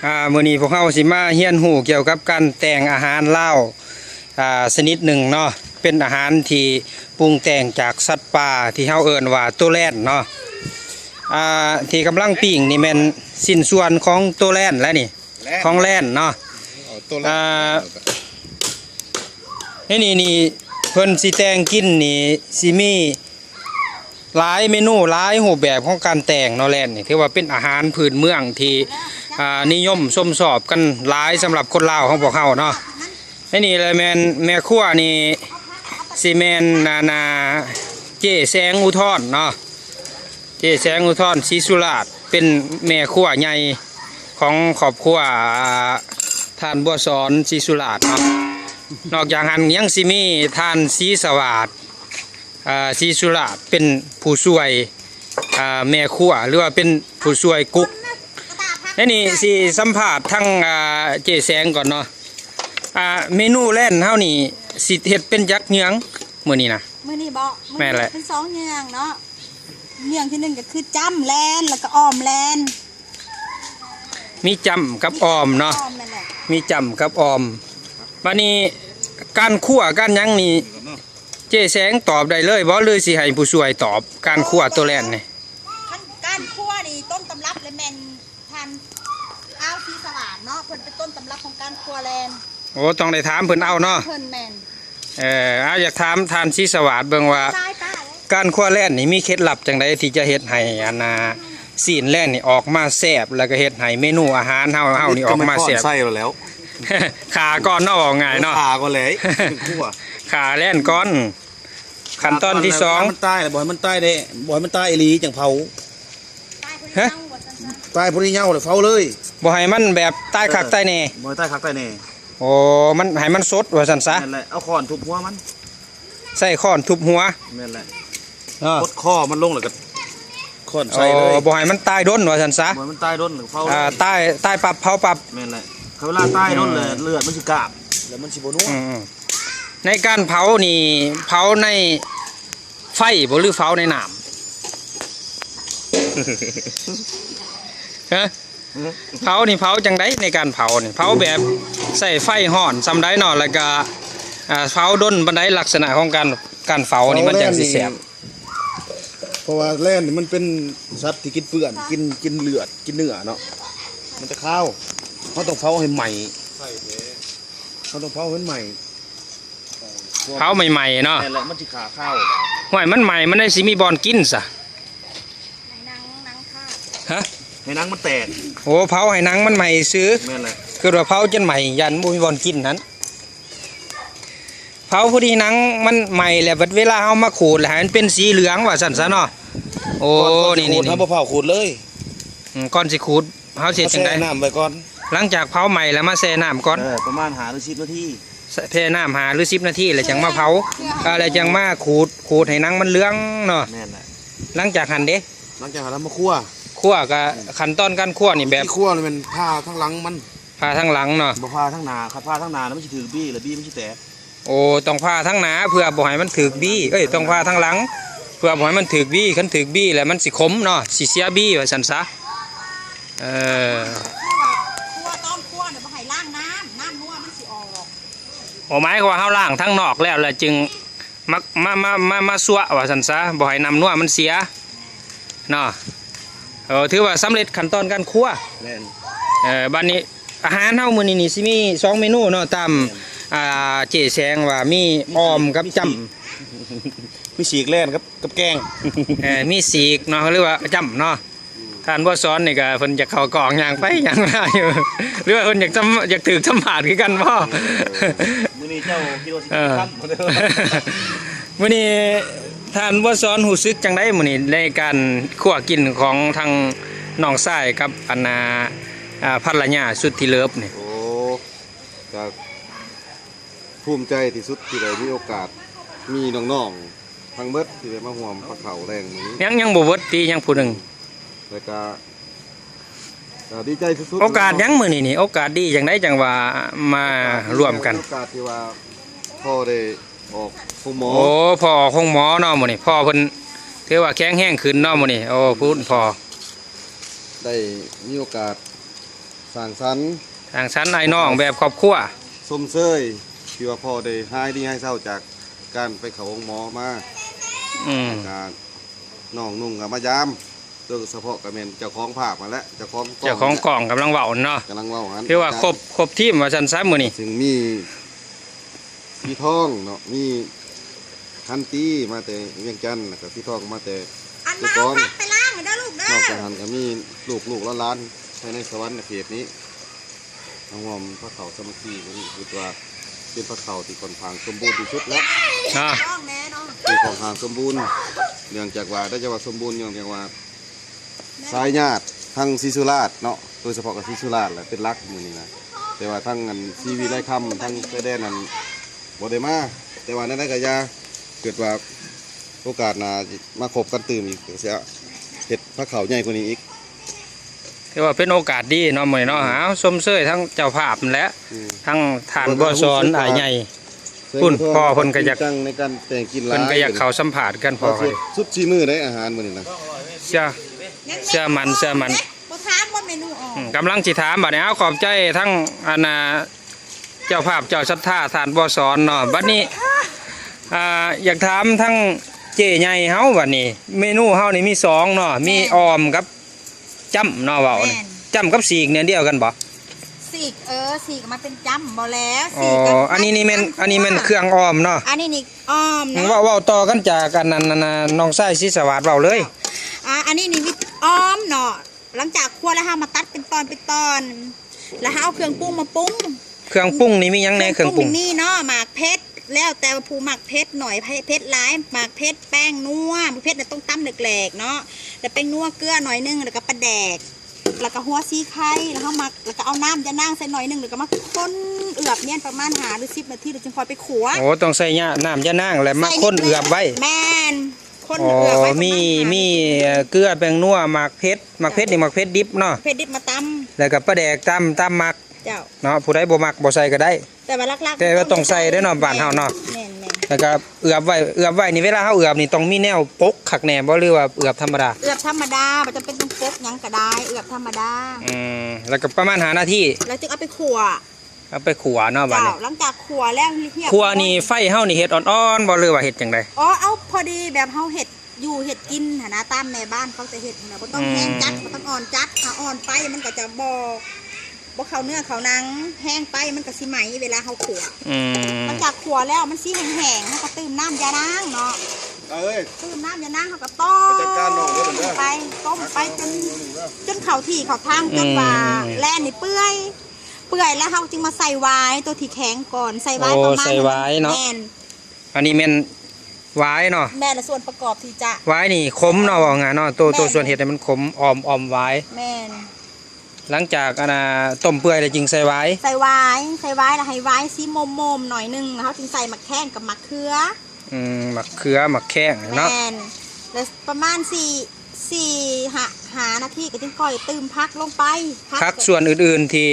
ອ່າ ມື້ນີ້ພວກເຮົາຊິມາຮຽນຮູ້ກ່ຽວກັບການແຕ່ງອາຫານລາວ ອ່າ ຊະນິດໜຶ່ງເນາະ, ເປັນອາຫານທີ່ປຸງແຕ່ງຈາກສັດປ່າທີ່ເຮົາເອີ້ນວ່າໂຕແລນເນາະ. ອ່າ ທີ່ກຳລັງປີ້ງນີ້ແມ່ນຊິ້ນສ່ວນຂອງໂຕແລນແຫຼະນີ້ ແລນ ຂອງແລນເນາະ. ເອົາໂຕແລນ ອ່າ ໃນນີ້ນີ້ເພິ່ນຊິແຕ່ງກິນນີ້ຊິມີ ຫຼາຍເມນູ ຫຼາຍຮູບແບບຂອງການແຕ່ງເນາະ. ແລນນີ້ຖືວ່າເປັນອາຫານພື້ນເມືອງທີ່ ອ່າ ນິຍົມຊົມຊອບກັນຫຼາຍສຳລັບຄົນລາວຂອງພວກເຮົາເນາະ. ໃນນີ້ລະແມ່ນແມ່ຄົວນີ້ຊິແມ່ນ ອ່າ ເຈ້ແສງອຸທອນເນາະ, ເຈ້ແສງອຸທອນ ສີສຸລາດ ເປັນແມ່ຄົວໃຫຍ່ຂອງຄອບຄົວ ອ່າ ທ່ານບົວສອນ ສີສຸລາດເນາະ. ນອກຈາກນັ້ນຍັງຊິມີທ່ານ ສີສະຫວາດ ອ່າ ສີສຸລາດ ເປັນຜູ້ຊ່ວຍ ອ່າ ແມ່ຄົວ ຫຼືວ່າເປັນຜູ້ຊ່ວຍກຸກ. ໃນນີ້ຊິສຳພາດທາງ ອ່າ ເຈ້ແສງກ່ອນເນາະ. ອ່າ ເມນູແລນເຮົານີ້ຊິເຮັດເປັນຈັກເຍືອງມື້ນີ້ນະ? ມື້ນີ້ບໍ? ແມ່ນແຫຼະ ເປັນສອງເຍືອງເນາະ, ເຍືອງທີໜຶ່ງກໍຄືຈ້ຳແລນ ແລ້ວກໍອອມແລນ. ມີຈ້ຳກັບອອມເນາະ, ມີຈ້ຳກັບອອມ. ບາດນີ້ການຄົວການຫຍັງນີ້ ເຈ້ແສງຕອບໄດ້ເລີຍບໍ່ ຫຼືຊິໃຫ້ຜູ້ຊ່ວຍຕອບ ການຄົວໂຕແລນນີ້? ຄັນການຄົວນີ້ຕົ້ນຕຳລັບລະແມ່ນທ່ານອາວ ສີສະຫວາດເນາະ, ເພິ່ນເປັນຕົ້ນຕຳລັບຂອງການຄົວແລນ. ໂອ້ ຕ້ອງໄດ້ຖາມເພິ່ນເອົາເນາະ. ເພິ່ນແມ່ນ ເອີ ອາ ຢາກຖາມທ່ານສີສະຫວາດເບິ່ງວ່າ ການຄົວແລນນີ້ມີເຄັດລັບຈັ່ງໃດທີ່ຈະເຮັດໃຫ້ອັນນ່າ ຊີ້ນແລນນີ້ອອກມາແຊບ ແລ້ວກໍເຮັດໃຫ້ເມນູອາຫານເຮົາ ເຮົານີ້ອອກມາແຊບ? ໃສ່ແລ້ວ ຂ້າກ່ອນເນາະ ເວົ້າງ່າຍເນາະ, ຂ້າກ່ອນເລີຍ ຂ້າແລນກ່ອນ. ຂັ້ນຕອນທີສອງ ມັນຕາຍແລ້ວ ບໍ່ໃຫ້ມັນຕາຍເດ້ ບໍ່ໃຫ້ມັນຕາຍອີ່ຫຼີຈັ່ງເຜົາ. ຮະ? ຕາຍພໍດີເຫຍົາແລ້ວເຜົາເລີຍ, ບໍ່ໃຫ້ມັນແບບຕາຍຄັກຕາຍແນ່. ບໍ່ໃຫ້ຕາຍຄັກຕາຍແນ່. ໂອ້ ມັນໃຫ້ມັນສົດວ່າຊັ້ນຊະ. ແມ່ນແຫຼະ ເອົາຄ້ອນທຸບຫົວມັນ, ໃຊ້ຄ້ອນທຸບຫົວ. ແມ່ນແຫຼະ ເອີ ກົດຄໍມັນລົງ ແລ້ວກໍຄ້ອນໃສ່ເລີຍ. ໂອ້ ບໍ່ໃຫ້ມັນຕາຍດົນວ່າຊັ້ນຊະ, ບໍ່ໃຫ້ມັນຕາຍດົນ ເຜົາເລີຍ. ອ່າ ຕາຍ ຕາຍປັບເຜົາປັບ. ແມ່ນແຫຼະ ຄັນເວລາຕາຍດົນແລ້ວ ອືມ ເລືອດມັນຊິກາບ ແລ້ວມັນຊິບໍ່ນົວ. ອືມ ໃນການເຜົານີ້ ເຜົາໃນ ໄຟບໍ່ ຫຼືເຜົາໃນນ້ຳ? ຮະ? ເຜົານີ້ເຜົາຈັ່ງໃດ? ໃນການເຜົານີ້ ເຜົາແບບໃຊ້ໄຟຮ້ອນສ່ຳໃດເນາະ? ແລ້ວກະ ອ່າ ເຜົາດົນປານໃດ? ລັກສະນະຂອງການ ການເຜົານີ້ມັນຈັ່ງຊິແຊບ? ເຜົາແລນນີ້ມັນເປັນສັດທີ່ກິນເປື້ອນ ກິນ ກິນເລືອດ ກິນເນື້ອເນາະ, ມັນຈະຄາວ. ເຮົາຕ້ອງເຜົາໃຫ້ໄໝ້ ເຮົາຕ້ອງເຜົາໃຫ້ໄໝ້. ເຜົາໃໝ່ໆເນາະ. ແມ່ນແຫຼະ ມັນຊິຂ້າຄາວ. ຫ້ວຍ ມັນໄໝ້ ມັນໄດ້ຊິມີບ່ອນກິນຊະ. ໃຫ້ໜັງ ໜັງຄາ. ຮະ? ໃຫ້ໜັງມັນແຕກ. ໂອ້ ເຜົາໃຫ້ໜັງມັນໄໝ້ຊື່. ແມ່ນແຫຼະ ຄິດວ່າເຜົາຈົນໄໝ້ ຢ້ານບໍ່ມີບ່ອນກິນຫັ້ນ. ເຜົາພໍດີໜັງມັນໄໝ້ແລ້ວ ບັດເວລາເຮົາມາຂູດ ແລ້ວໃຫ້ມັນເປັນສີເຫຼືອງວ່າຊັ້ນຊະເນາະ. ໂອ້ ກ່ອນ ກ່ອນຊິຂູດ ນີ້ໆ ເຮົາບໍ່ເຜົາຂູດເລີຍ. ອືມ ກ່ອນຊິຂູດ ເຮົາຊິເຮັດຈັ່ງໃດ? ເຮົາແຊ່ນ້ຳໄວ້ກ່ອນ. ຫຼັງຈາກເຜົາໄໝ້ແລ້ວມາແຊ່ນ້ຳກ່ອນ. ເອີ ປະມານຫ້າຫຼືສິບນາທີ. ແຊ່ນ້ຳຫ້າຫຼືສິບນາທີ ແລ້ວຈັ່ງມາເຜົາ ອ່າ ແລ້ວຈັ່ງມາຂູດ ຂູດໃຫ້ໜັງມັນເຫຼືອງເນາະ. ແມ່ນແຫຼະ. ຫຼັງຈາກຫັ້ນເດ? ຫຼັງຈາກຫັ້ນເຮົາມາຄົວ. ຄົວກະ ອືມ ຂັ້ນຕອນການຄົວນີ້ແບບ ວິທີຄົວນີ້ແມ່ນຜ່າທາງຫຼັງມັນ ຜ່າທາງຫຼັງເນາະ. ບໍ່ຜ່າທາງໜ້າ, ຄັນຜ່າທາງໜ້າແລ້ວມັນຊິຖືກບີ້ ແລ້ວບີ້ມັນຊິແຕກ. ໂອ້ ຕ້ອງຜ່າທາງໜ້າເພື່ອບໍ່ໃຫ້ມັນຖືກບີ້ ເອີຍ ຕ້ອງຜ່າທາງຫຼັງເພື່ອບໍ່ໃຫ້ມັນຖືກບີ້. ຄັນຖືກບີ້ແລ້ວມັນຊິຂົມເນາະ ຊິເສຍບີ້ວ່າຊັ້ນຊະ. ເອີ ຄົວ ຕອນຄົວນີ້ບໍ່ໃຫ້ລ້າງນ້ຳ ນ້ຳນົວມັນຊິອອກ. ໂອ້ ໝາຍຄວາມວ່າເຮົາລ້າງທາງນອກແລ້ວ ແລ້ວຈຶ່ງມາ ມາ ມາ ມາ ມາຊວະວ່າຊັ້ນຊະ ບໍ່ໃຫ້ນ້ຳນົວມັນເສຍເນາະ. ເອີ ຖືວ່າສຳເລັດຂັ້ນຕອນການຄົວ. ແມ່ນ. ເອີ ບາດນີ້ ອາຫານເຮົາມື້ນີ້ນີ້ຊິມີສອງເມນູເນາະ ຕາມ ແມ່ນ ອ່າ ເຈ້ແສງວ່າມີ ມີ ອ່ອມກັບຈ້ຳ ມີສີກແລ່ນກັບ ກັບແກງ ເອີ ມີສີກເນາະ ຫຼືວ່າຈ້ຳເນາະ. ທ່ານບົວສອນນີ້ກະເພິ່ນຢາກເຂົ້າກ້ອງ ຍ່າງໄປຍ່າງມາຢູ່ ຫຼືວ່າເພິ່ນຢາກສຳ ຢາກຖືກສຳພາດຄືກັນບໍ່? ເອີ ມື້ນີ້ເຈົ້າຄິດວ່າຊິ ເອີ ມື້ນີ້ທ່ານບົວສອນຮູ້ສຶກຈັ່ງໃດມື້ນີ້ ໃນການຄົວກິນຂອງທາງນ້ອງຊາຍກັບອັນນ່າ ອ່າ ພັນລະຍາສຸດທີ່ເລີບນີ້? ໂອ້ ກະພູມໃຈທີ່ສຸດທີ່ໄດ້ມີໂອກາດ ມີນ້ອງໆທັງເບິດທີ່ໄດ້ມາຮ່ວມພາກເຂົ້າແລງມື້ນີ້. ຍັງ ຍັງບໍ່ເບິດຕິ ຍັງຜູ້ໜຶ່ງ. ແລ້ວກະ ກະດີໃຈສຸດໆ. ໂອກາດຫຍັງມື້ນີ້ນີ້ ໂອກາດດີຈັ່ງໃດຈັ່ງວ່າມາຮ່ວມກັນ? ໂອກາດທີ່ວ່າພໍ່ໄດ້ອອກໂຮງໝໍ. ໂອ້ ພໍ່ອອກໂຮງໝໍເນາະມື້ນີ້ ພໍ່ເພິ່ນຖືວ່າແຂງແຮງຂຶ້ນເນາະມື້ນີ້. ໂອ້ ຄຸນພໍ່ ໄດ້ມີໂອກາດ ສ້າງສັນ ສ້າງສັນອ້າຍນ້ອງແບບຄອບຄົວ ຊົມເຊີຍທີ່ວ່າພໍ່ໄດ້ຫາຍດີຫາຍເຊົາຈາກການໄປເຂົ້າໂຮງໝໍມາ. ອືມ ແລ້ວກະນ້ອງນຸ່ງກໍມາຢາມ ໂດຍສະເພາະກໍແມ່ນເຈົ້າຂອງພາບຫັ້ນແຫຼະ ເຈົ້າຂອງກ້ອງ ເຈົ້າຂອງກ້ອງກຳລັງເວົ້າເນາະ ກຳລັງເວົ້າຫັ້ນ ຖືວ່າຄົບ ຄົບທີມວ່າຊັ້ນຊະມື້ນີ້ ຊຶ່ງມີ ສີທອງເນາະ ມີຂັນຕີມາແຕ່ວຽງຈັນ ແລ້ວກໍສີທອງມາແຕ່ ອັນ ເຊກອງ ມາເອົາຜັກໄປລ້າງໃຫ້ເດີລູກເດີ. ນອກຈາກນັ້ນກໍມີລູກໆຫຼານໆພາຍໃນສະຫວັນນະເຂດນີ້ ມາຮ່ວມພາເຂົ້າສາມັກຄີມື້ນີ້ ຄິດວ່າເປັນພາເຂົ້າທີ່ຂ້ອນຂ້າງສົມບູນທີ່ສຸດແລ້ວ ເນາະ ທີ່ຂ້ອນຂ້າງສົມບູນ ເນື່ອງຈາກວ່າ ໄດ້ຈະວ່າສົມບູນ ເນື່ອງຈາກວ່າ ສາຍຍາດທາງສີສຸລາດເນາະ ໂດຍສະເພາະກັບສີສຸລາດແຫຼະເປັນຫຼັກມື້ນີ້ນະ ແຕ່ວ່າທາງອັນສີວິໄລຄຳ ທາງຊາຍແດນນັ້ນບໍ່ໄດ້ມາ ແຕ່ວ່າແນວໃດກໍຢ່າ ຄິດວ່າໂອກາດໜ້າມາພົບກັນຕື່ມອີກ ກໍຊິເຮັດພາເຂົ້າໃຫຍ່ກວ່ານີ້ອີກ. ຖືວ່າເປັນໂອກາດດີເນາະມື້ນີ້ເນາະ ເອົາຊົມເຊີຍທັງເຈົ້າພາບຫັ້ນແຫຼະ ອືມ ທັງທ່ານບົວສອນອ້າຍໃຫຍ່ ພຸ້ນ ພໍ່ເພິ່ນກໍຢາກ ໃນການແຕ່ງກິນຫຼາຍ ເພິ່ນກໍຢາກເຂົ້າສຳພາດກັນພໍ່ ສຸດ ສຸດສີມືໄດ້ອາຫານມື້ນີ້ນະ ເຊື່ອ ເຊື່ອໝັ້ນ ເຊື່ອໝັ້ນ ບໍ່ຖາມວ່າເມນູອອກ ອືມ ກຳລັງຊິຖາມບັດນີ້ ເອົາຂອບໃຈທັງອັນນ່າ ເຈົ້າພາບເຈົ້າສັດທາທ່ານບົວສອນເນາະ ບັດນີ້ ອ່າ ຢາກຖາມທັງເຈ້ໃຫຍ່ເຮົາບັດນີ້ ເມນູເຮົານີ້ມີສອງເນາະ ມີ ແມ່ນ ອ່ອມກັບ ຈ້ຳເນາະ ເວົ້າ ແມ່ນ ຈ້ຳກັບສີກນີ້ອັນດຽວກັນບໍ່? ສີກ ເອີ ສີກມັນເປັນຈ້ຳບໍ່ແລ້ວ ອໍ ສີກກັບ ອັນນີ້ນີ້ແມ່ນ ອັນນີ້ແມ່ນເຄື່ອງອ່ອມເນາະ ອັນນີ້ນີ້ອ່ອມເນາະ ເວົ້າ ເວົ້າຕໍ່ກັນຈາກອັນນັ້ນ ອັນນັ້ນ ນ້ອງຊາຍສີສະຫວາດເວົ້າເລີຍ ອ່າ ອັນນີ້ນີ້ມີອ່ອມເນາະ ຫຼັງຈາກຂົ້ວແລ້ວ ເຮົາມາຕັດເປັນຕອນເປັນຕອນ ແລ້ວເຮົາເອົາເຄື່ອງປຸງມາປຸງ ເຄື່ອງປຸງນີ້ມີຫຍັງແດ່? ເຄື່ອງປຸງ ເຄື່ອງປຸງນີ້ມີເນາະ ໝາກເຜັດ ແລ້ວແຕ່ວ່າຜູ້ມັກເຜັດໜ້ອຍ ເຜັດຫຼາຍ ໝາກເຜັດ ແປ້ງນົວ ໝາກເຜັດນະຕ້ອງຕຳແຫຼກໆເນາະ ແລ້ວແປ້ງນົວ ເກືອໜ້ອຍໜຶ່ງ ແລ້ວກໍປາແດກ ແລ້ວກໍຫົວສີໄຄ ແລ້ວເຮົາໝັກ ແລ້ວກໍເອົານ້ຳຢານາງໃສ່ໜ້ອຍໜຶ່ງ ແລ້ວກໍມາຄົນເອືອບນຽນປະມານຫ້າຫຼືສິບນາທີ ແລ້ວຈຶ່ງຄ່ອຍໄປຂົ້ວ. ໂອ້ ຕ້ອງໃສ່ນ້ຳຢານາງ ແລ້ວມາຄົນເອືອບໄວ້ ແມ່ນ ຄົນເອືອບໄວ້ ອໍ ມີ ມີເກືອ ແປ້ງນົວ ໝາກເຜັດ ໝາກເຜັດນີ້ໝາກເຜັດດິບເນາະ ເຜັດດິບມາຕຳ ແລ້ວກໍປາແດກຕຳ ຕຳໝາກ ເຈົ້າ ເນາະ ຜູ້ໃດບໍ່ມັກບໍ່ໃສ່ກໍໄດ້ ແຕ່ວ່າຫຼັກໆ ແຕ່ວ່າຕ້ອງໃສ່ເດ້ເນາະ ບ້ານເຮົາເນາະ ແມ່ນໆ ແລ້ວກໍເອືອບໄວ້ ເອືອບໄວ້ນີ້ ເວລາເຮົາເອືອບນີ້ຕ້ອງມີແນວປົກຄັກແນ່ບໍ່ ຫຼືວ່າເອືອບທຳມະດາ? ເອືອບທຳມະດາ ບໍ່ຈຳເປັນຕ້ອງປົກຫຍັງກໍໄດ້ ເອືອບທຳມະດາ ອືມ ແລ້ວກໍປະມານຫ້ານາທີ ແລ້ວຈຶ່ງເອົາໄປຂົ້ວ ເອົາໄປຂົ້ວເນາະ ບາດນີ້ ເຈົ້າ ຫຼັງຈາກຂົ້ວແລ້ວຮຽບຮ້ອຍ ຂົ້ວນີ້ໄຟເຮົານີ້ເຮັດອ່ອນໆບໍ່ ຫຼືວ່າເຮັດຈັ່ງໃດ? ອໍ ເອົາພໍດີແບບເຮົາເຮັດ ຢູ່ເຮັດກິນຫັ້ນນະ ຕາມແມ່ບ້ານເຂົາຈະເຮັດຫັ້ນນະ ບໍ່ຕ້ອງແຮງຈັດ ອືມ ບໍ່ຕ້ອງອ່ອນຈັດ ຖ້າອ່ອນໄປມັນກໍຈະບໍ່ ບໍ່ເຂົ້າເນື້ອເຂົ້າໜັງ ແຮງໄປມັນກໍຊິໄໝເວລາເຮົາຂົ້ວ ອືມ ຫຼັງຈາກຂົ້ວແລ້ວມັນຊິແຫ້ງໆ ເຮົາກໍຕື່ມນ້ຳຢານາງເນາະ ເອີຍ ຕື່ມນ້ຳຢານາງ ເຮົາກໍຕົ້ມໄປ ຕົ້ມໄປຈົນ ຈົນເຂົ້າທີ່ເຂົ້າທາງ ອືມ ຈົນວ່າແລ່ນນີ້ເປື່ອຍ ເປື່ອຍແລ້ວເຮົາຈຶ່ງມາໃສ່ຫວາຍ ຕົວທີ່ແຂງກ່ອນ ໃສ່ຫວາຍ ໂອ້ ປະມານ ໃສ່ຫວາຍເນາະ ແມ່ນ ອັນນີ້ແມ່ນຫວາຍເນາະ ແມ່ນ ແລະ ສ່ວນປະກອບທີ່ຈະ ຫວາຍນີ້ຂົມເນາະ ເວົ້າງ່າຍເນາະ ໂຕ ແມ່ນ ໂຕສ່ວນເຮັດໃຫ້ມັນຂົມ ອອມ ອອມຫວາຍ ແມ່ນ ຫຼັງຈາກອັນນ່າຕົ້ມເປື່ອຍແລ້ວຈຶ່ງໃສ່ຫວາຍ ໃສ່ຫວາຍ ໃສ່ຫວາຍແລ້ວໃຫ້ຫວາຍສີມົມໆໜ້ອຍໜຶ່ງ ເຮົາຈຶ່ງໃສ່ໝາກແຂ້ງກັບໝາກເຂືອ ອືມ ໝາກເຂືອ ໝາກແຂ້ງເນາະ ແມ່ນ ແລ້ວປະມານສີ່ ສີ່ ຫ້າ ຫ້ານາທີກໍຈຶ່ງຄ່ອຍຕື່ມຜັກລົງໄປ ຜັກ ຜັກສ່ວນອື່ນໆທີ່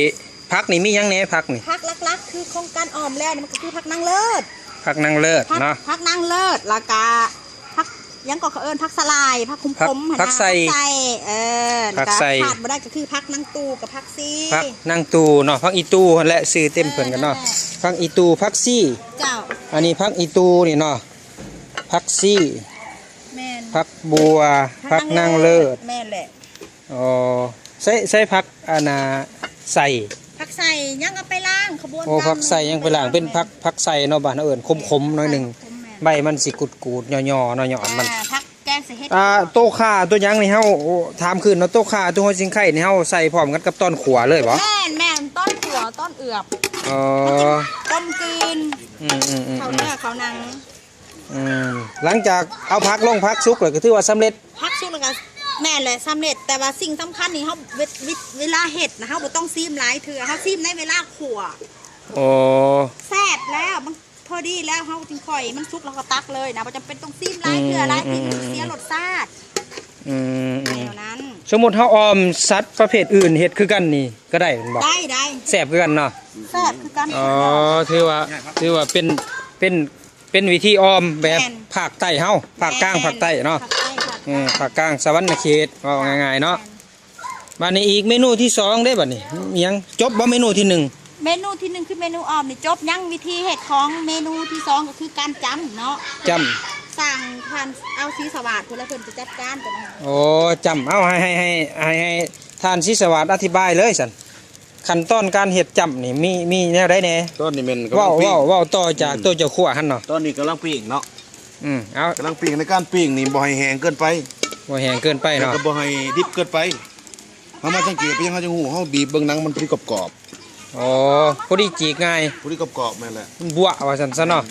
ຜັກນີ້ມີຫຍັງແດ່? ຜັກນີ້ ຜັກຫຼັກໆຄືຂອງການອ່ອມແລ້ວນີ້ ມັນກໍຄືຜັກນາງເລີດ ຜັກນາງເລີດເນາະ ຜັກນາງເລີດ ແລ້ວກະຜັກຫຍັງກໍເຂົາເອີ້ນ ຜັກສະຫຼາຍ ຜັກຂົມໆຫັ້ນນະ ຜັກໄຊ ເອີ ແລ້ວກະຂາດບໍ່ໄດ້ກໍຄືຜັກນາງຕູ່ກັບຜັກຊີ ຜັກນາງຕູ່ເນາະ ຜັກອີ່ຕູ່ຫັ້ນແຫຼະ ຊື່ເຕັມເພິ່ນກັນເນາະ ເອີ ນັ້ນແຫຼະ ຜັກອີ່ຕູ່ ຜັກຊີ ເຈົ້າ ອັນນີ້ຜັກອີ່ຕູ່ນີ້ເນາະ ຜັກຊີ ແມ່ນ ຜັກບົ່ວ ຜັກນາງເລີດ ຜັກນາງເລີດ ແມ່ນແຫຼະ ອໍ ໃສ່ ໃສ່ຜັກອັນນ່າໄຊ ຜັກໄຊຍັງເອົາໄປລ້າງຂະບວນການ ໂອ້ ຜັກໄຊຍັງໄປລ້າງ ເປັນຜັກ ຜັກໄຊເນາະ ບ້ານເຮົາເອີ້ນ ຂົມໆໜ້ອຍໜຶ່ງ ແມ່ນ ໃບມັນຊິກູດໆຫຍໍ້ໆເນາະ ຍອດມັນ ອ່າ ຜັກແກງໃສ່ເຫັດ ອ່າ ໂຕຂ່າໂຕຫຍັງນີ້ເຮົາ ໂອ້ ຖາມຄືນເນາະ ໂຕຂ່າໂຕຫົວຊິງໄຄນີ້ເຮົາໃສ່ພ້ອມກັນກັບຕອນຂົ້ວເລີຍບໍ່? ແມ່ນໆ ຕອນຂົ້ວ ຕອນເອືອບ ອໍ ມັນຊິກົມກືນ ອືມໆໆ ເຂົ້າເນື້ອເຂົ້າໜັງ ອືມ ຫຼັງຈາກເອົາຜັກລົງ ຜັກສຸກແລ້ວກໍຖືວ່າສຳເລັດ ຜັກສຸກແລ້ວກໍແມ່ນແຫຼະ ສຳເລັດ ແຕ່ວ່າສິ່ງສຳຄັນນີ້ເຮົາ ເວ ເວ ເວລາເຮັດນະ ເຮົາບໍ່ຕ້ອງຊີມຫຼາຍເທື່ອ ເຮົາຊີມໃນເວລາຂົ້ວ ໂອ້ ແຊບແລ້ວ ມັນພໍດີແລ້ວ ເຮົາຈຶ່ງຄ່ອຍ ມັນສຸກແລ້ວເຮົາກໍຕັກເລີຍນະ ບໍ່ຈຳເປັນຕ້ອງຊີມຫຼາຍເທື່ອ ອືມ ຫຼາຍທີມັນເສຍ ອືມ ລົດຊາດ ອືມ ແນວນັ້ນ ສົມມຸດເຮົາອ່ອມສັດປະເພດອື່ນເຮັດຄືກັນນີ້ກໍໄດ້ແມ່ນບໍ່? ໄດ້ ໄດ້ ແຊບຄືກັນເນາະ ແຊບຄືກັນ ອໍ ຖືວ່າ ຖືວ່າເປັນ ເປັນ ເປັນວິທີອ່ອມແບບ ແມ່ນ ພາກໃຕ້ເຮົາ ພາກກາງ ແມ່ນ ພາກໃຕ້ເນາະ ພາກໃຕ້ ພາກກາງ ເອີ ພາກກາງ ສະຫວັນນະເຂດ ເວົ້າງ່າຍໆເນາະ ແມ່ນ ບາດນີ້ອີກເມນູທີສອງເດ້ ບາດນີ້ ອີຫຍັງ ຈົບບໍ່ເມນູທີໜຶ່ງ? ເມນູທີໜຶ່ງຄືເມນູອ້ອມນີ້ ຈົບຍັງ. ວິທີເຮັດຂອງເມນູທີສອງກໍຄືການຈ້ຳເນາະ ຈ້ຳ ສ້າງທ່ານເອົາສີສະຫວາດ ເພິ່ນລະເພິ່ນຈະຈັດການຕົວນັ້ນ. ໂອ້ ຈ້ຳ ເອົາ ໃຫ້ ໃຫ້ ໃຫ້ ໃຫ້ ໃຫ້ທ່ານສີສະຫວາດອະທິບາຍເລີຍຊັ້ນ. ຂັ້ນຕອນການເຮັດຈ້ຳນີ້ມີ ມີແນວໃດແດ່? ຕອນນີ້ແມ່ນກຳລັງ ເວົ້າ ປີ້ງ ເວົ້າ ເວົ້າຕໍ່ຈາກ ອືມ ໂຕເຈົ້າຄົວຫັ້ນເນາະ. ຕອນນີ້ກຳລັງປີ້ງເນາະ. ອືມ ເອົາ ກຳລັງປີ້ງ. ໃນການປີ້ງນີ້ບໍ່ໃຫ້ແຫ້ງເກີນໄປ ບໍ່ແຫ້ງເກີນໄປເນາະ ແລ້ວກໍບໍ່ໃຫ້ດິບເກີນໄປ. ເຮົາມາສັງເກດໄປຍັງ ເຮົາຈະຮູ້ ເຮົາບີບເບິ່ງໜັງມັນພໍດີກອບໆ. ອໍ ພໍດີຈີກງ່າຍ ພໍດີກອບໆ ແມ່ນແຫຼະ ມັນບົວະວ່າຊັ້ນຊະເນາະ.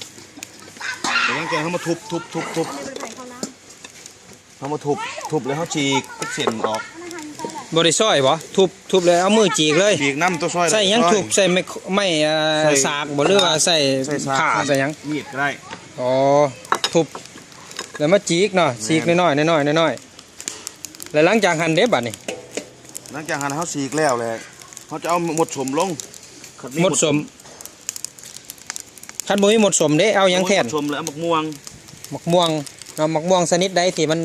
ແມ່ນ ແລ້ວຫຼັງຈາກເຮົາມາທຸບ ທຸບ ທຸບ ທຸບ ເຮົາມາທຸບ ທຸບແລ້ວເຮົາຈີກເປັນເສັ້ນອອກ. ບໍ່ໄດ້ຊອຍບໍ? ທຸບ ທຸບແລ້ວເອົາມືຈີກເລີຍ? ຈີກນຳຕົວະ ຊອຍ ໃສ່ຫຍັງທຸບ? ຊອຍ ໃສ່ໄມ້ ໄມ້ ເອີ ໃສ່ ສາກບໍ ຫຼືວ່າໃສ່ ໃສ່ສາກ ຜ້າ ໃສ່ຫຍັງ? ມີດກໍໄດ້. ອໍ ທຸບແລ້ວມາຈີກເນາະ. ແມ່ນ ຈີກນ້ອຍໆ ນ້ອຍໆ ນ້ອຍໆ. ແລ້ວຫຼັງຈາກຫັ້ນເດ ບາດນີ້? ຫຼັງຈາກຫັ້ນເຮົາສີກແລ້ວແຫຼະ ເຮົາຈະເອົາໝົດສົມລົງ. ຄັນມີ ໝົດສົມ ໝົດສົມ ຄັນບໍ່ມີໝົດສົມເດ ເອົາຫຍັງແທນ? ບໍ່ມີໝົດສົມແລ້ວເອົາໝາກມ່ວງ. ໝາກມ່ວງເນາະ. ໝາກມ່ວງຊະນິດໃດທີ່ມັນ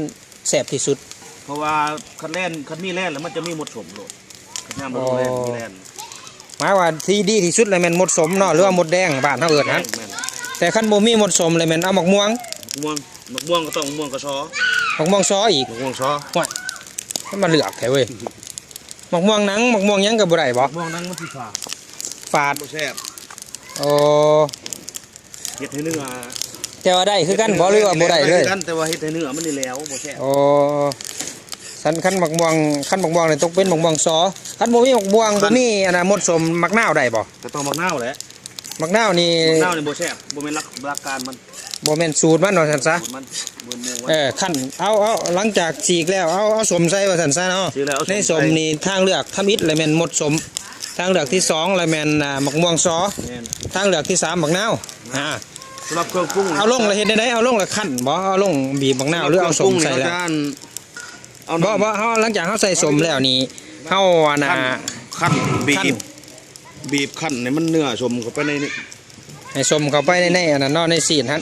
ແຊບທີ່ສຸດ? ເພາະວ່າຄັນແລ່ນ ຄັນມີແລ່ນແລ້ວມັນຈະມີໝົດສົມໂລດ. ຄັນຍາມລະດູແລ້ງ ອໍ ມີແລ່ນ ໝາຍວ່າທີ່ດີທີ່ສຸດແລ້ວແມ່ນໝົດສົມເນາະ ຫຼືວ່າໝົດແດງ ບ້ານເຮົາເອີ້ນຫັ້ນ. ແມ່ນ ແຕ່ຄັນບໍ່ມີໝົດສົມແລ້ວແມ່ນເອົາໝາກມ່ວງ. ໝາກມ່ວງ ໝາກມ່ວງກໍຕ້ອງໝາກມ່ວງກະຊໍ. ໝາກມ່ວງຊໍອີກ? ໝາກມ່ວງຊໍ. ໂອ້ຍ ມັນມາເລືອກແທ້ເວີຍ. ໝາກມ່ວງໜັງ ໝາກມ່ວງຫຍັງກໍບໍ່ໄດ້ບໍ? ໝາກມ່ວງໜັງມັນຊິຝາດ ຝາດ ບໍ່ແຊບ. ໂອ້ ເຮັດໃຫ້ເນື້ອ ແຕ່ວ່າໄດ້ຄືກັນບໍ ຫຼືວ່າບໍ່ໄດ້ເລີຍ? ໄດ້ຄືກັນ ແຕ່ວ່າເຮັດໃຫ້ເນື້ອມັນນີ້ແຫຼວ ບໍ່ແຊບ. ໂອ້ ຊັ້ນຄັນໝາກມ່ວງ ຄັນໝາກມ່ວງນີ້ຕ້ອງເປັນໝາກມ່ວງຊໍ. ຄັນບໍ່ມີໝາກມ່ວງ ຄັນ ບໍ່ມີອັນນ່າ ໝົດສົມ ໝາກນາວໄດ້ບໍ? ກໍຕ້ອງໝາກນາວແຫຼະ. ໝາກນາວນີ້ ໝາກນາວນີ້ບໍ່ແຊບ ບໍ່ແມ່ນຫຼັກ ຫຼັກການມັນ ບໍ່ແມ່ນສູດມັນວ່າຊັ້ນຊະ. ສູດມັນ ບໍ່ແມ່ນໝູ່ມັນ. ເອີ ຄັນ ເອົາ ເອົາ ຫຼັງຈາກສີກແລ້ວ ເອົາ ເອົາສົ້ມໃສ່ວ່າຊັ້ນຊະເນາະ. ໃນສົ້ມນີ້ທາງເລືອກທຳອິດລະແມ່ນໝົດສົມ ທາງເລືອກທີສອງລະແມ່ນ ອ່າ ໝາກມ່ວງຊໍ. ແມ່ນ. ທາງເລືອກທີສາມໝາກນາວ. ອ່າ ສຳລັບເຄື່ອງປຸງ ເອົາລົງລະເຮັດແນວໃດ? ເອົາລົງລະຄັ້ນບໍ? ເອົາລົງບີບໝາກນາວ ຫຼືເອົາສົ້ມໃສ່ແລ້ວ? ເອົາ ບໍ່ ບໍ່ ເຮົາ ຫຼັງຈາກເຮົາໃສ່ສົ້ມແລ້ວນີ້ ເຮົາ ອັນນ່າ ຄັ້ນ ຄັ້ນ ບີບ ບີບຄັ້ນໃຫ້ມັນເນື້ອສົ້ມເຂົ້າໄປໃນນີ້ ໃຫ້ສົ້ມເຂົ້າໄປໃນ ໃນອັນນັ້ນເນາະ ໃນຊີ້ນຫັ້ນ.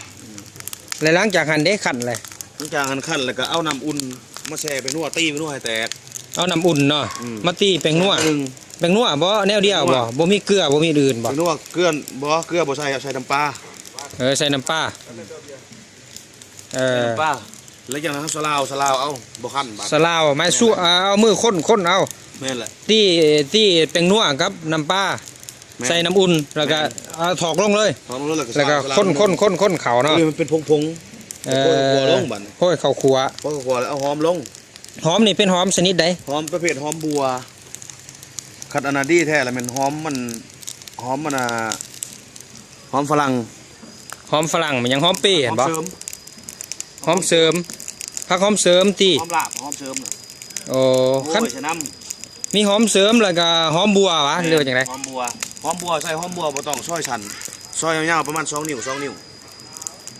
ແລ້ວຫຼັງຈາກຫັ້ນເດ ຄັ້ນແລ້ວ? ຫຼັງຈາກຫັ້ນຄັ້ນແລ້ວກໍເອົານ້ຳອຸ່ນມາແຊ່ແປ້ງນົວ ຕີແປ້ງນົວໃຫ້ແຕກ. ເອົານ້ຳອຸ່ນເນາະ ອືມ ມາຕີແປ້ງນົວ. ແປ້ງນົວບໍ່ ແນວດຽວບໍ່? ບໍ່ມີເກືອ ບໍ່ມີອື່ນບໍ່? ແປ້ງນົວ ເກືອ ບໍ່ ເກືອບໍ່ໃສ່ ໃສ່ນ້ຳປາ. ເອີ ໃສ່ນ້ຳປາ. ເອີ ໃສ່ນ້ຳປາ ແລ້ວຈັ່ງນັ້ນເຮົາສະລາວ ສະລາວເອົາ ບໍ່ຄັ້ນບາດ ສະລາວ ໝາຍສຸ ເອົາມືຄົນ ຄົນເອົາ. ແມ່ນແຫຼະ. ຕີ ຕີແປ້ງນົວກັບນ້ຳປາ ແມ່ນ ໃສ່ນ້ຳອຸ່ນ ແລ້ວກະ ແມ່ນ ເອົາຖອກລົງເລີຍ ຖອກລົງເລີຍ ແລ້ວກະ ແລ້ວກະຄົນ ຄົນ ຄົນ ຄົນເຂົ້າເນາະ. ໂອ້ຍ ມັນເປັນຜົງໆ ເອີ ໂຮຍເຂົ້າຂົ້ວລົງບາດນີ້ ໂຮຍເຂົ້າຂົ້ວ ໂຮຍເຂົ້າຂົ້ວແລ້ວເອົາຫອມລົງ. ຫອມນີ້ເປັນຫອມຊະນິດໃດ? ຫອມປະເພດຫອມບົວ. ຄັນອັນນັ້ນດີແທ້ລະແມ່ນຫອມ ມັນ ຫອມ ມັນ ອ່າ ຫອມຝຣັ່ງ. ຫອມຝຣັ່ງແມ່ນຫຍັງ? ຫອມເປຫັ້ນບໍ່? ຫອມເສີມ ຫອມເສີມ ຜັກຫອມເສີມຕິ? ຫອມລາບ ຫອມເສີມ. ໂອ້ ໂອ້ຍ ຄັນ ໃສ່ນ້ຳ ມີຫອມເສີມ ແລ້ວກະຫອມບົວຫວາ ແມ່ນ ຫຼືວ່າຈັ່ງໃດ? ຫອມບົວ ຫອມບົວ ໃສ່ຫອມບົວບໍ່ຕ້ອງຊອຍສັ້ນ ຊອຍຍາວໆ ປະມານສອງນິ້ວ ສອງນິ້ວ.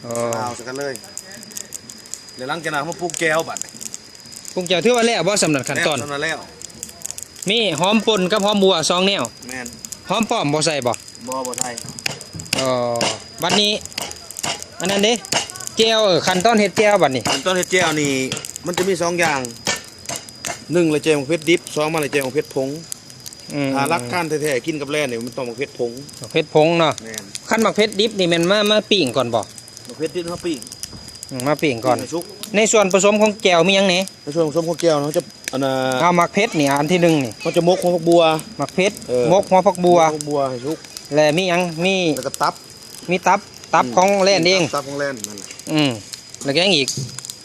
ອໍ ເອົາໃສ່ກັນເລີຍ ແລ້ວຫຼັງຈາກນັ້ນເຮົາມາປຸງແຈ່ວບາດນີ້. ປຸງແຈ່ວຖືວ່າແລ້ວບໍ່? ສຳນັ້ນຂັ້ນຕອນ ແລ້ວ ສຳນັ້ນແລ້ວ ມີຫອມປົ່ນກັບຫອມບົວສອງແນວ. ແມ່ນ. ຫອມປ້ອມບໍ່ໃສ່ບໍ່? ບໍ່ ບໍ່ໃສ່. ອໍ ບັດນີ້ ອັນນັ້ນເດ້ ແຈ່ວ ເອີ ຂັ້ນຕອນເຮັດແຈ່ວບັດນີ້ ຂັ້ນຕອນເຮັດແຈ່ວນີ້ ມັນຈະມີສອງຢ່າງ ໜຶ່ງລະແຈ່ວໝາກເຜັດດິບ ສອງມາລະແຈ່ວໝາກເຜັດຜົງ. ອືມ ຖ້າຫຼັກການແທ້ໆ ກິນກັບແລ່ນນີ້ ມັນຕ້ອງໝາກເຜັດຜົງ ໝາກເຜັດຜົງເນາະ. ແມ່ນ. ຄັນໝາກເຜັດດິບນີ້ແມ່ນມາ ມາປີ້ງກ່ອນບໍ່? ໝາກເຜັດດິບເຮົາປີ້ງ ອືມ ມາປີ້ງກ່ອນ ປີ້ງໃຫ້ສຸກ. ໃນສ່ວນປະສົມຂອງແຈ່ວມີຫຍັງແດ່? ໃນສ່ວນປະສົມຂອງແຈ່ວເຮົາຈະ ອັນນ່າ ເອົາໝາກເຜັດນີ້ອັນທີໜຶ່ງນີ້ ເຮົາຈະໝົກຫົວຜັກບົວ ໝາກເຜັດ ເອີ ໝົກຫົວຜັກບົວ ໝົກຫົວຜັກບົວໃຫ້ສຸກ. ແລະມີຫຍັງ? ມີ ແລ້ວກໍຕັບ ມີຕັບ ຕັບ ອືມ ຂອງແລ່ນເອງ ຕັບຂອງແລ່ນນັ້ນແຫຼະ. ອືມ ແລ້ວກໍຫຍັງອີກ?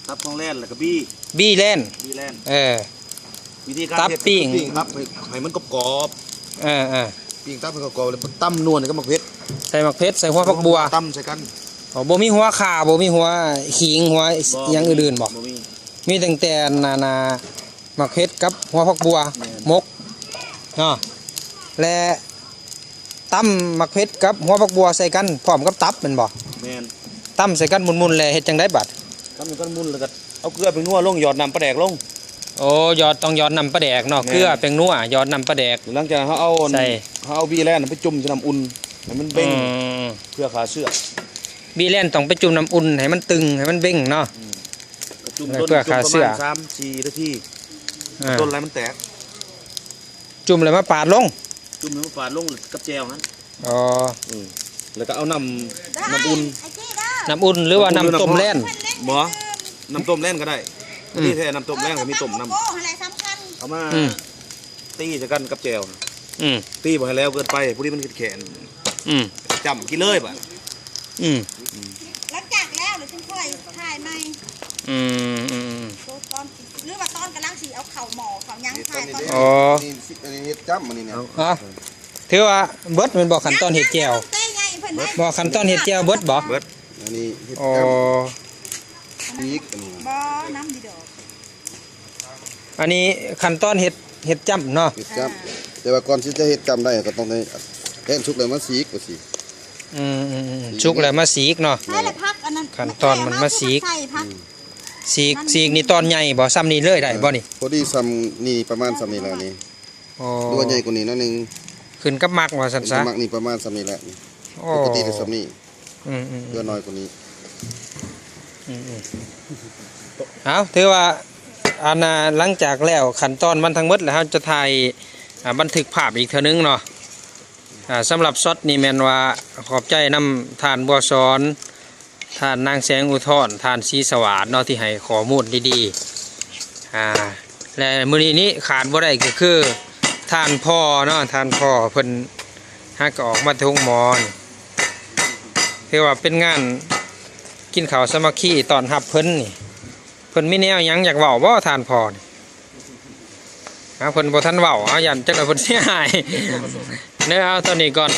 ຕັບຂອງແລ່ນ ແລ້ວກໍບີ້ ບີ້ແລ່ນ ປີ້ງແລ່ນ ເອີ ວິທີການ ຕັບ ເຮັດ ປີ້ງ ປີ້ງຕັບໃຫ້ ໃຫ້ມັນກອບໆ. ເອີໆ ປີ້ງຕັບໃຫ້ກອບໆ ແລ້ວຕຳນວນໃສ່ກັບໝາກເຜັດ ໃສ່ໝາກເຜັດ ໃສ່ຫົວຜັກບົວ ຕຳໃສ່ກັນ. ອໍ ບໍ່ມີຫົວຂ່າ ບໍ່ມີຫົວຂີງ ຫົວ ບໍ່ ຫຍັງອື່ນໆບໍ່? ບໍ່ມີ ມີຕັ້ງແຕ່ອັນນ່າ ໝາກເຜັດກັບຫົວຜັກບົວ ແມ່ນ ໝົກເນາະ ແລະ ຕຳໝາກເຜັດກັບຫົວຜັກບົວໃສ່ກັນພ້ອມກັບຕັບແມ່ນບໍ່? ແມ່ນ. ຕຳໃສ່ກັນໝຸ່ນໆ ແລ້ວເຮັດຈັ່ງໃດບາດ? ຕຳໃສ່ກັນໝຸ່ນ ແລ້ວກໍເອົາເກືອແປ້ງນົວລົງ ຫຍອດນ້ຳປາແດກລົງ. ໂອ້ ຫຍອດ ຕ້ອງຫຍອດນ້ຳປາແດກເນາະ. ແມ່ນ. ເກືອແປ້ງນົວ ຫຍອດນ້ຳປາແດກ. ຫຼັງຈາກນັ້ນເຮົາເອົາ ໃສ່ ເຮົາເອົາບີ້ແລ່ນໄປຈຸ່ມໃສ່ນ້ຳອຸ່ນໃຫ້ມັນເບັງ ອືມ ເພື່ອຂ້າເຊື້ອ. ບີ້ແລ່ນຕ້ອງໄປຈຸ່ມນ້ຳອຸ່ນໃຫ້ມັນຕຶງ ໃຫ້ມັນເບັງເນາະ. ອືມ ຈຸ່ມ ເພື່ອຂ້າເຊື້ອ ປະມານສາມສີ່ນາທີ. ອ່າ ດົນແລ້ວມັນແຕກ. ຈຸ່ມແລ້ວມາປາດລົງ ຈຸ່ມແລ້ວມາປາດລົງກັບແຈ່ວຫັ້ນ. ອໍ ອືມ ແລ້ວກໍເອົານ້ຳ ນ້ຳອຸ່ນ ນ້ຳອຸ່ນ ຫຼືວ່ານ້ຳຕົ້ມແລ່ນ? ບໍ່ ນ້ຳຕົ້ມແລ່ນກໍໄດ້. ອືມ ທີ່ແທ້ນ້ຳຕົ້ມແລ່ນກໍມີຕົ້ມນ້ຳ ໂອ້ ຫັ້ນແຫຼະສຳຄັນ. ເອົາມາ ອືມ ຕີໃສ່ກັນກັບແຈ່ວນະ. ອືມ ຕີບໍ່ໃຫ້ແຫຼວເກີນໄປ ພໍດີມັນແຂງ. ອືມ ຈ້ຳກິນເລີຍບາດ. ອືມ ອືມ ຫຼັງຈາກແລ້ວ ແລ້ວຈຶ່ງຄ່ອຍຖ່າຍໃໝ່. ອືມ ອືມ ອືມ ໂຕຕອນ ຫຼືວ່າຕອນກຳລັງຊິເອົາເຂົ້າໝໍ້ເຂົ້າຫຍັງຖ່າຍຕອນ. ອໍ ນີ້ ອັນນີ້ເຮັດຈ້ຳອັນນີ້ນະ. ອໍ ຖືວ່າເບິດແມ່ນບໍ່ ຂັ້ນຕອນເຮັດແຈ່ວ? ບໍ່ ຂັ້ນຕອນເຮັດແຈ່ວເບິດບໍ່? ເບິດ. ອັນນີ້ເຮັດ ອໍ ຈ້ຳ ອີກອັນນີ້ ບໍ່ ນ້ຳດີດອກ. ອັນນີ້ຂັ້ນຕອນເຮັດ ເຮັດຈ້ຳເນາະ ເຮັດຈ້ຳ. ແຕ່ວ່າກ່ອນທີ່ຈະເຮັດຈ້ຳໄດ້ ກໍຕ້ອງໄດ້ແລ່ນສຸກແລ້ວມາສີກວ່າຊີ້. ອືມ ອືມ ອືມ ສຸກແລ້ວມາສີກເນາະ. ໃສ່ລະຜັກອັນນັ້ນ ຂັ້ນຕອນມັນມາສີກ ໃສ່ຜັກ ອືມ ສີກ ມັນ ສີກນີ້ຕອນໃຫຍ່ບໍ່? ສ່ຳນີ້ເລີຍໄດ້ບໍ່ນີ້? ພໍດີສ່ຳນີ້ ປະມານສ່ຳນີ້ແຫຼະນີ້. ອໍ ຫຼືວ່າໃຫຍ່ກວ່ານີ້ໜ້ອຍໜຶ່ງ ຂຶ້ນກັບມັກວ່າຊັ້ນຊະ. ຂຶ້ນກັບມັກນີ້ປະມານສ່ຳນີ້ແຫຼະນີ້. ອໍ ປົກກະຕິແຕ່ສ່ຳນີ້. ອືມໆໆ ເຫຼືອໜ້ອຍກວ່ານີ້. ອືມໆ ເອົາ ຖືວ່າ ອັນນ່າ ຫຼັງຈາກແລ້ວຂັ້ນຕອນມັນທັງໝົດແລ້ວ ເຮົາຈະຖ່າຍ ອ່າ ບັນທຶກພາບອີກເທື່ອໜຶ່ງເນາະ. ອ່າ ສຳລັບຊັອດນີ້ແມ່ນວ່າຂອບໃຈນຳທ່ານບົວສອນ ທ່ານນາງແສງອຸທອນ ທ່ານສີສະຫວາດເນາະ ທີ່ໃຫ້ຂໍ້ມູນດີໆ. ອ່າ ແລະ ມື້ນີ້ນີ້ຂາດບໍ່ໄດ້ກໍຄືທ່ານພໍ່ເນາະ ທ່ານພໍ່ເພິ່ນຫາກໍອອກມາແຕ່ໂຮງໝໍນີ້ ຖືວ່າເປັນງານກິນເຂົ້າສາມັກຄີຕ້ອນຮັບເພິ່ນນີ້. ເພິ່ນມີແນວຫຍັງຢາກເວົ້າບໍ່ທ່ານພໍ່ນີ້? ເອົາ ເພິ່ນບໍ່ທັນເວົ້າ ເອົາ ຢ້ານຈັກໜ້ອຍເພິ່ນເສຍຫາຍເດີ. ເອົາ ເທົ່ານີ້ກ່ອນ.